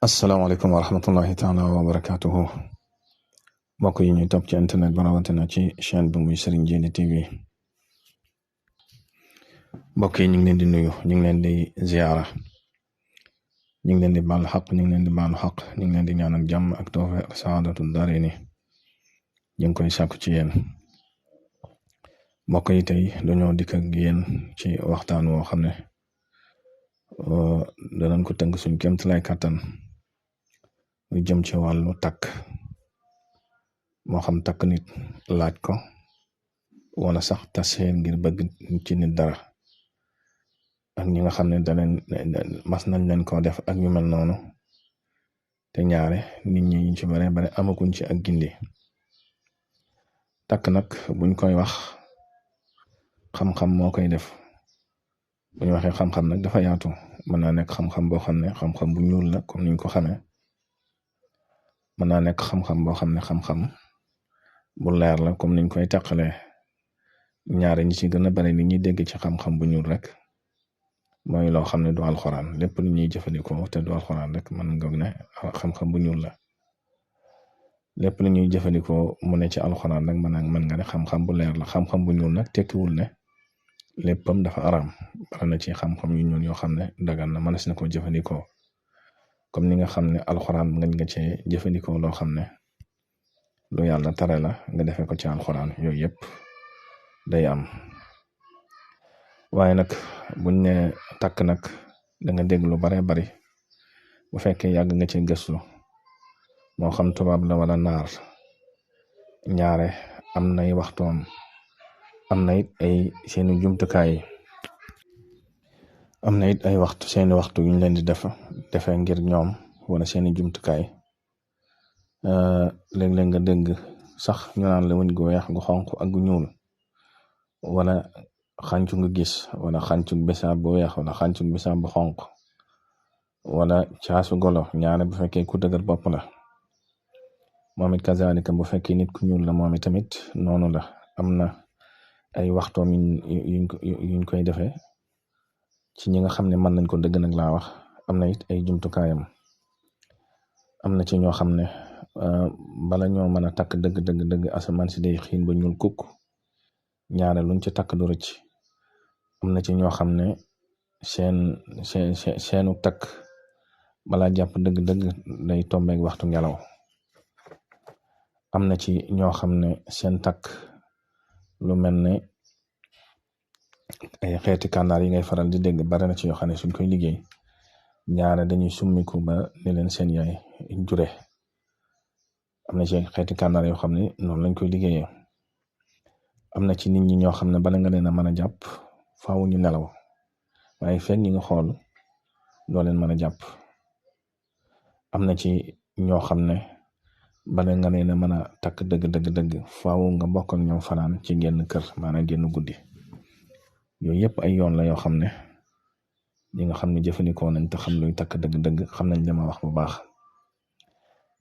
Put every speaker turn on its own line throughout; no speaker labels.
asalaamaaleykum wa rahmatullahi taala wa barakatuhu mbokk yi ñuy topp ci internet ba rawatina ci chaîne bi muy Serigne Djily TV mbokk yi ñu ngi leen di nuyu ñu ngi leen di ziyaara ñu ngi leen di baal xaq ñu ngi leen di baalu xaq ñu ngi leen di ñaanal jàmm ak tawfiq ak saadatu daarayni ñu ngi koy sàkku ci yéen mbokk yi tey dañoo dikk ak yéen ci waxtaan woo xam ne danañ ko tënk suñ kéemtalaay kàttan lu jëm ci wàllu takk moo xam takk nit laaj ko wala sax tasee ngir bëgg ci nit dara ak ñi nga xam ne mas nañ leen ko def ak ñu mel noonu te ñaare nit ñi ñu ci bare bare amaguñ ci ak gindi takk nag buñ koy wax xam-xam moo koy def buñ waxee xam-xam nag dafa yaatu mën naa nekk xam-xam boo xam ne xam-xam bu ñuul la comme niñ ko xamee mën naa nekk xam-xam boo xam ne xam-xam bu leer la comme niñ koy tàqalee ñaare ñi ci gën a bari li ñuy dégg ci xam-xam bu ñuul rek mooy loo xam ne du alxuraan lépp lu ñuy jëfandikoo te du alxuraan rek mën nga ne xam-xam bu ñuul la lépp lu ñuy jëfandikoo mu ne ci alxuraan rek mën nga ne xam-xam bu leer la xam-xam bu ñuul nag tekkiwul ne léppam dafa araam bari na ci xam-xam yu ñuul yoo xam ne dagan na mënees na ko jëfandikoo comme ni nga xam ne alxuraan nga cee jëfandikoo loo xam ne lu yàlla tare la nga defee ko ci alxuraan yooyu yëpp day am waaye nag buñ ne takk nag da nga dégg lu bare bari bu fekkee yàgg nga ci gëstu moo xam tubaab la wala naar ñaare am nay waxtoom am na it ay seeni jumtukaay am na it ay waxtu seeni waxtu yuñ leen di defee ngir ñoom wala seeni jumtukaay léeg-léeg nga dégg sax ñu naan la wëñ gu weex gu xonq ak gu ñuul wala xàncu nga gis wala xàncu bisaab bu weex wala xàncu bisaab bu xonq wala caasu golo ñaare bu fekkee ku dëgër bopp la moom it kazalika bu fekkee nit ku ñuul la moom it tamit noonu la am na ay waxtoom yuñ koy defee ci ñi nga xam ne mën nañ ko dëgg nag laa wax am na it ay jumtukaayam am na ci ñoo xam ne bala ñoo mën a takk dëgg asamaan si day xiin ba ñuul kukk ñaare luñ ci takk du rëcc am na ci ñoo xam ne seenu takk bala jàpp dëgg day tombeeg waxtu ngelaw am na ci ñoo xam ne seen takk lu mel ne ay xeeti kànnaar yi ngay faral di dégg bari na ci yoo xam ne suñ koy liggéey ñaare dañuy summiku ba ni leen seen yaay jure am na ci xeeti kànnaar yoo xam ne noonu lañ koy liggéeyee am na ci nit ñi ñoo xam ne bala nga leen a mën a jàpp faaw ñu nelaw waaye fekk ñi nga xool doo leen mën a jàpp am na ci ñoo xam ne bala nga leen a mën a takk dëgg faaw nga bokk ak ñoom fanaan ci genn kër maanaam genn guddi yooyu yëpp ay yoon la yoo xam ne ñi nga xam ne jëfandikoo nañ te xam luy takk dëgg xam nañ li ma wax bu baax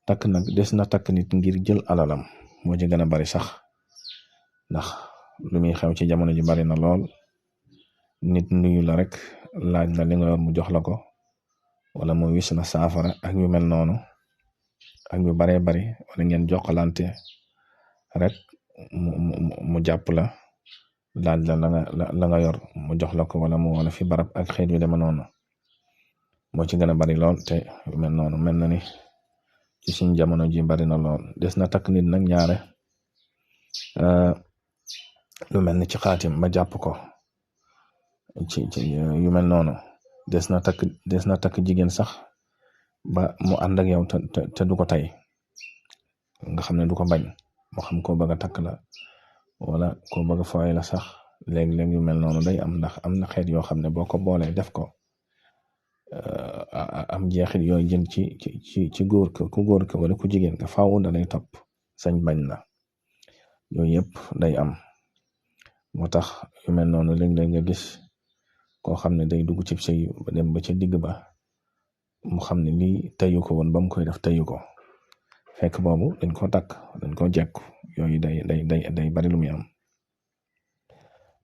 takk nag des na takk nit ngir jël alalam moo ci gën a bari sax ndax lu muy xew ci jamono ji bari na lool nit nuyu la rek laaj la li nga yor mu jox la ko wala mu wis na saafara ak yu mel noonu ak yu baree bari wala ngeen jokkalante rek mu jàpp la laaj la nga yor mu jox la ko wala mu wala fi barab ak xeet yu deme noonu moo ci gën a bari lool te yu mel noonu mel na ni ci suñ jamono ji bari na lool des na takk nit nag ñaare lu mel ni ci xaatim ba jàpp ko ci yu mel noonu des na takk jigéen sax ba mu ànd ak yow te du ko tey nga xam ne du ko bañ moo xam koo bëgg a takk la wala koo bëgg a fooy la sax léeg-léeg yu mel noonu day am ndax am na xeet yoo xam ne boo ko boolee def ko am jeexit yooyu jël ci góor ku góor ka wala ku jigéen ka faaw da lay topp sañ bañ la yooyu yëpp day am moo tax yu mel noonu léeg-léeg nga gis koo xam ne day dugg ci sëy ba dem ba ca digg ba mu xam ne lii teyu ko woon ba mu koy def teyu ko fekk boobu dañ ko takk dañ ko jekku yooyu day bari lu muy am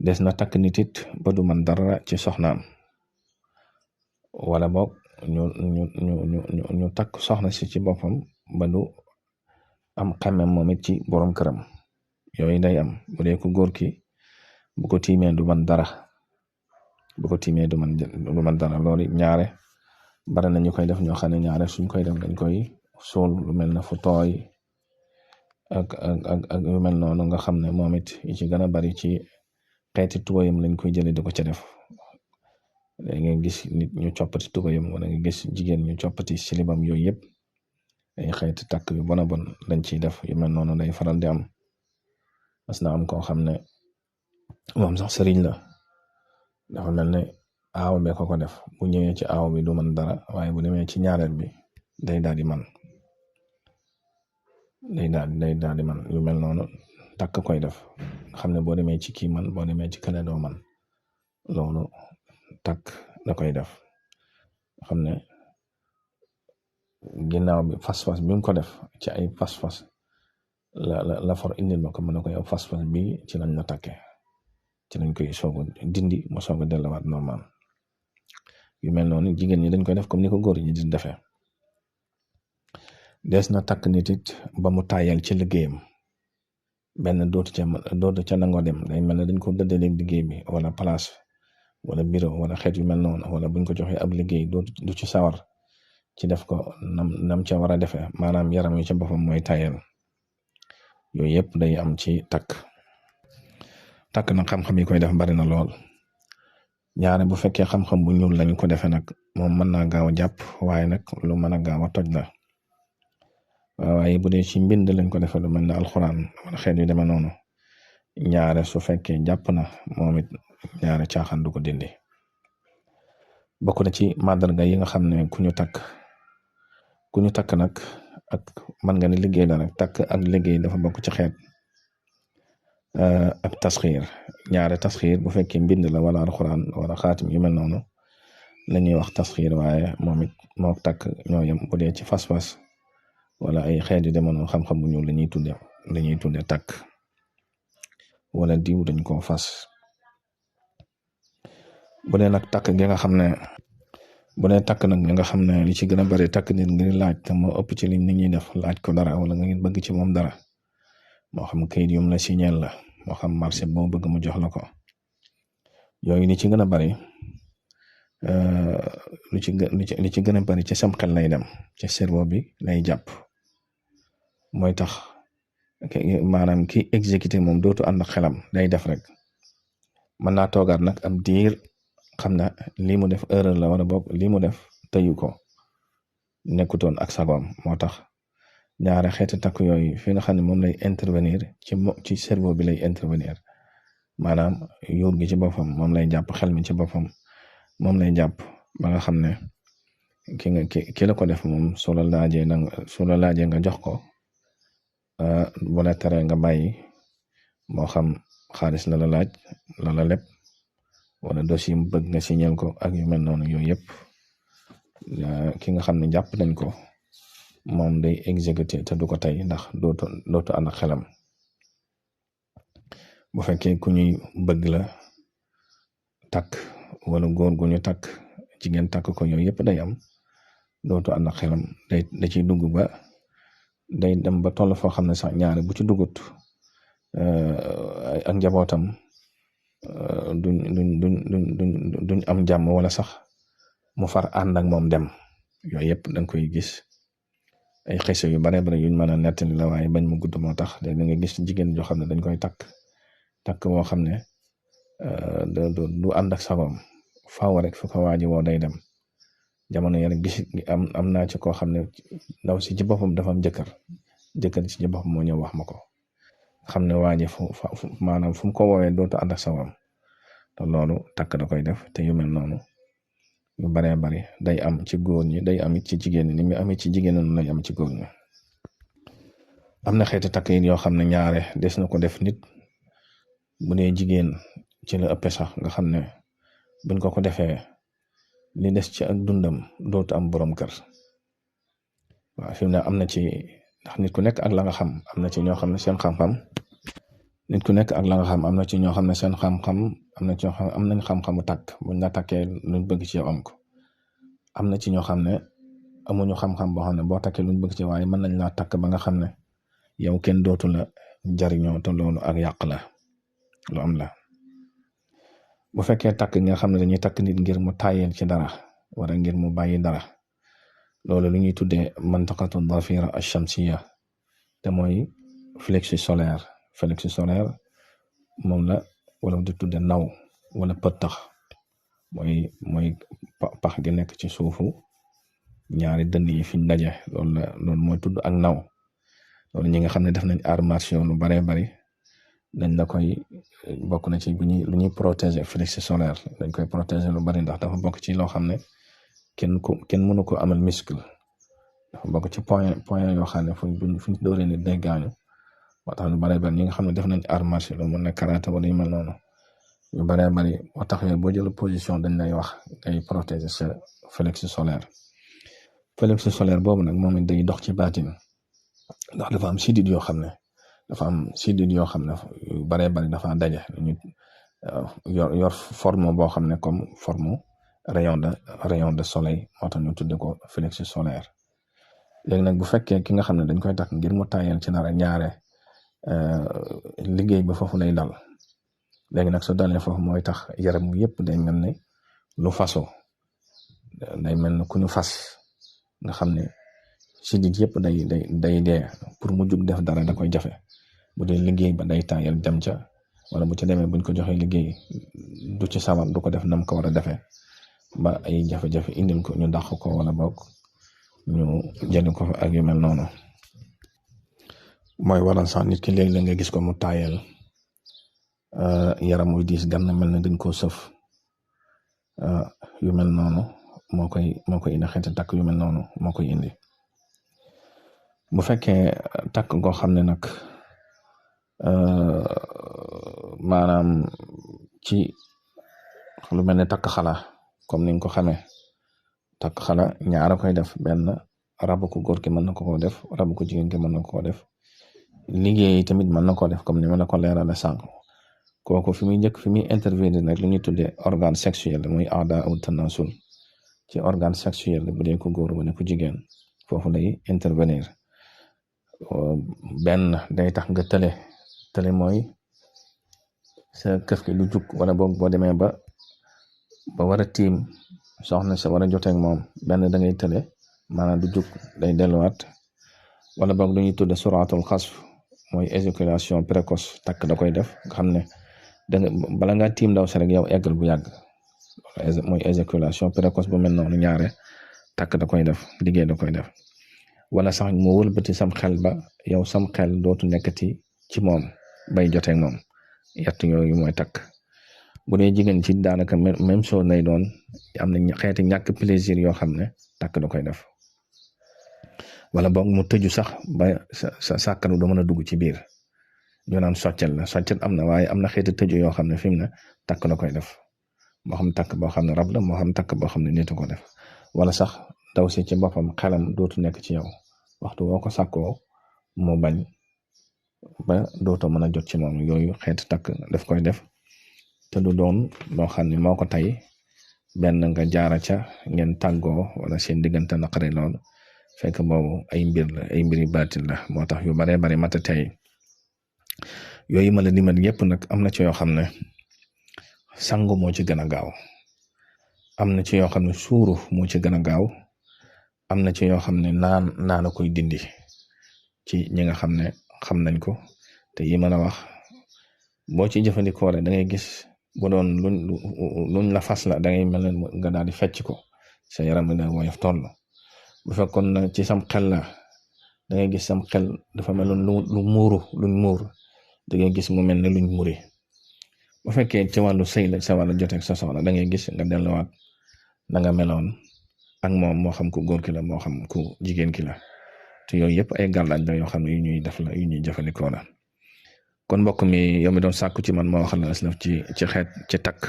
des na takk nit it ba du man dara ci soxnaam wala boog ñu takk soxna si ci boppam ba du am xemem moom it ci borom këram yooyu day am bu dee ko góor ki bu ko tiimee du man dara loolu ñaare bari na ñu koy def ñoo xam ne ñaare suñ koy def dañ koy suul lu mel na fu tooy ak yu mel noonu nga xam ne moom it yi ci gën a bari ci xeeti tubayam lañ koy jëlee di ko ca def da nga gis nit ñu coppati tubayam wala nga gis jigéen ñu coppati silibam yooyu yëpp ay xeeti takk yu bon a bon lañ ciy def yu mel noonu day faral di am mas na am koo xam ne moom sax sëriñ la dafa mel ne aaw be ko def bu ñëwee ci aaw bi du man dara waaye bu demee ci ñaareel bi day daal di man yu mel noonu takk koy def nga xam ne boo demee ci kii man boo demee ci kële doo man loolu takk da koy def xam ne ginnaaw bi fas-fas bi mu ko def ci ay fas-fas la for indil ma ko mën na ko yow fas-fas bi ci lañ la takkee ci lañ koy soog a dindi mu soog a delluwaat normal yu mel noonu jigéen ñi dañ koy def comme ni ko góor ñi di defee des na takk nit it ba mu tàyyal ci liggéeyam benn dootu ca nangoo dem day mel ne dañ ko dëddale liggéey bi wala place wala bureau wala xeet yu mel noonu wala buñ ko joxee ab liggéey du ci sawar ci def ko nam ca war a defee maanaam yaram yi ca boppam mooy tàyyal yooyu yëpp day am ci takk nag xam-xam yi koy def bari na lool ñaare bu fekkee xam-xam bu ñuul lañ ko defee nag moom mën naa gaaw a jàpp waaye nag lu mën a gaaw a toj la waaye bu dee ci mbind lañ ko defee lu mel ne alxuraan wala xeet yu demee noonu ñaare su fekkee jàpp na moom it ñaare caaxaan du ko dindi bokk na ci màndarga yi nga xam ne ku ñu takk nag ak mën nga ne liggéey la nag takk ak liggéey dafa bokk ci xeet ak tasxiir ñaare tasxiir bu fekkee mbind la wala alxuraan wala xaatim yu mel noonu la ñuy wax tasxiir waaye moom it moo takk ñoo yem bu dee ci fas-fas wala ay xeet yu demoon xam-xam bu ñuul la ñuy tudde takk wala diw dañ koo fas bu dee nag takk gi nga xam ne bu dee takk nag nga xam ne li ci gën a bari takk nit ngir laaj te moo ëpp ci li nit ñuy def laaj ko dara wala nga ngeen bëgg ci moom dara moo xam kayit yum la signal la moo xam marché boo bëgg mu jox la ko yooyu li ci gën a bari li ci gën a bari ci sam xel lay dem ci cerveau bi lay jàpp mooy tax maanaam ki exécuté moom dootu ànd ak xelam day def rek mën naa toogaat nag ab diir xam na lii mu def erreur la wala boog lii mu def tëyu ko nekkutoon ak sagoom moo tax ñaare xeeti takk yooyu fi nga xam ne moom lay intervenir ci cerveau bi lay intervenir maanaam yuur gi ci boppam moom lay jàpp xel mi ci boppam moom lay jàpp ba nga xam ne ki la ko def moom su la laajee nga jox ko bu la teree nga bàyyi moo xam xaalis la laaj la lépp wala dossier mu bëgg nga signal ko ak yu mel noonu yooyu yëpp ki nga xam ne jàpp nañ ko moom day exécuté te du ko tey ndax dootu ànd ak xelam bu fekkee ku ñuy bëgg la takk wala góor gu ñu takk jigéen takk ko yooyu yëpp day am dootu ànd ak xelam da ciy dugg ba day dem ba toll foo xam ne sax ñaare bu ci duggut ak njabootam duñ am jàmm wala sax mu far ànd ak moom dem yooyu yëpp da nga koy gis ay xese yu bare bare yuñ mën a nettali la waaye bañ mu gudd moo tax da nga gis jigéen joo xam ne dañ koy takk boo xam ne du ànd ak sagoom faaw rek fu ko waaji woo day dem jamono yàlla gis am naa ci koo xam ne ndaw si ci boppam dafa am jëkkër si ci boppam moo ñëw wax ma ko xam ne waaji maanaam fu mu ko woowee dootu ànd ak sagoom te loolu takk da koy def te yu mel noonu yu baree bari day am ci góor ñi day am it ci jigéen ñi ni mu amee ci jigéen ñi lay am ci góor ñi am na xeeti takk yi yoo xam ne ñaare des na ko def nit bu dee jigéen ci la ëpp sax nga xam ne buñ ko defee li des ci ak dundam dootu am borom kër waaw fi mu ne am na ci ndax nit ku nekk ak la nga xam am na ci ñoo xam ne seen xam-xam nit ku nekk ak la nga xam am na ci ñoo xam ne seen xam-xam am na ci ñoo xam am nañ xam-xamu takk buñ la takkee luñ bëgg ci yow am ko am na ci ñoo xam ne amuñu xam-xam boo xam ne boo takkee luñ bëgg ci waaye mën nañ laa takk ba nga xam ne yow kenn dootu la jariñoo te loolu ak yàq la lu am la. bu fekkee takk nga xam ne dañuy takk nit ngir mu tàyyeel ci dara wala ngir mu bàyyi dara loolu lu ñuy tuddee mantaqatu dafira ash-shamsiya te mooy plexus solaire. plexus solaire moom la wala di tudde naw wala pëttax mooy pax gi nekk ci suufu ñaari dënn yi fiñ daje loolu mooy tudd ak naw. loolu ñi nga xam ne def nañ arts martiaux lu baree bari dañ la koy bokk na ci lu ñuy protéger plexus solaire dañ koy protéger lu bari ndax dafa bokk ci loo xam ne kenn mënu ko amal muscle. dafa bokk ci point yoo xam ne fuñ dooree nit day gaañu moo tax lu baree bari ñi nga xam ne def nañ arts martiaux lu mën na karaté wala yu mel noonu yu baree bari moo tax boo jël position dañ lay wax ngay protéger sa plexus solaire. plexus solaire boobu nag moom it day dox ci baatin ndax dafa am sidit yoo xam ne yu baree bari dafa daje ñu yor forme boo xam ne comme forme rayon de soleil moo tax ñu tudde ko plexus solaire. léegi nag bu fekkee ki nga xam ne dañ koy takk ngir mu tàyyeel ci dara ñaare liggéey ba foofu lay dal. léegi nag su dalee foofu mooy tax yaram mu yëpp day mel ne lu faso day mel ne ku ñu fas nga xam ne sidit yëpp day dee pour mu jug def dara da koy jafe bu dee liggéey ba day tàyyeel dem ca wala bu ca demee buñ ko joxee liggéey du ci sawar du ko def nam ko war a defee ba ay jafe-jafe indil ko ñu dàq ko wala boog ñu jënd ko ak yu mel noonu. mooy waral sax nit ki léegi la nga gis ko mu tàyyeel yaram muy diis gan na mel ne dañ koo sëf yu mel noonu moo koy indi xeeti takk yu mel noonu moo koy indi. bu fekkee takk goo xam ne nag maanaam ci lu mel ne takk xala comme ni nga ko xamee takk xala ñaara koy def benn rabu ko góor ki mën na ko def rabu ko jigéen ki mën na ko def liggéey tamit mën na ko def comme ni ma la ko leerale sànq. kooku fi muy intervenir nag lu ñuy tuddee organe sexuel muy aada aw tanasul ci organe sexuel bu dee ko góor wala ko jigéen foofu lay intervenir. benn day tax nga tële mooy sa këf ki lu jug wala boog boo demee ba war a tiim soxna sa war a joteeg moom benn da ngay tële maanaam du jug day delluwaat wala boog lu ñuy tudde suratul xasf mooy éjaculation précoce takk da koy def nga xam ne bala ngaa tiim ndaw sa rek yow eggal bu yàgg mooy éjaculation précoce bu mel noonu ñaare takk da koy def liggéey da koy def. wala sax mu wëlbati sam xel ba yow sam xel dootu nekkati ci moom bay joteeg moom yatt yooyu mooy takk. bu dee jigéen ci daanaka même chose lay doon am na xeeti ñàkk plaisir yoo xam ne takk da koy def wala boog mu tëju sax ba sa sàkkanu doo mën a dugg ci biir ñu naan soccel am na waaye am na xeeti tëju yoo xam ne fi mu ne takk da koy def moo xam takk boo xam ne rab la moo xam takk boo xam ne nit ko def wala sax daw si ci boppam xelam dootu nekk ci yow waxtu woo ko sàkkoo mu bañ ba dootoo mën a jot ci moom yooyu xeeti takk daf koy def te du doon loo xam ne moo ko tey benn nga jaara ca ngeen tàggoo wala seen diggante naqari lool fekk boobu ay mbiri baatin la moo tax yu baree bari mata tey yooyu ma la dimat yépp nag am na ci yoo xam ne sangu moo ci gën a gaaw am na ci yoo xam ne suuru moo ci gën a gaaw am na ci yoo xam ne naan a koy dindi ci ñi nga xam ne xam nañ ko te yi mën a wax boo ci jëfandikoo rek da ngay gis bu doon luñ la fas la da ngay mel ne nga daal di fecc ko sa yaram bi da woyof toll bu fekkoon na ci sam xel la da ngay gis sam xel dafa mel luñ muur da ngay gis mu mel ne luñ muri bu fekkee ci wàllu sëy la sa wàllu joteeg sa soxna da ngay gis nga delluwaat da nga meloon ak moom moo xam ku góor ki la moo xam ku jigéen ki la te yooyu yëpp ay gàllaaj la yoo xam ne yu ñuy def la yu ñuy jëfandikoo la kon mbokk mi yow mi doon sàkku ci man moo wax la aslaf ci xeet ci takk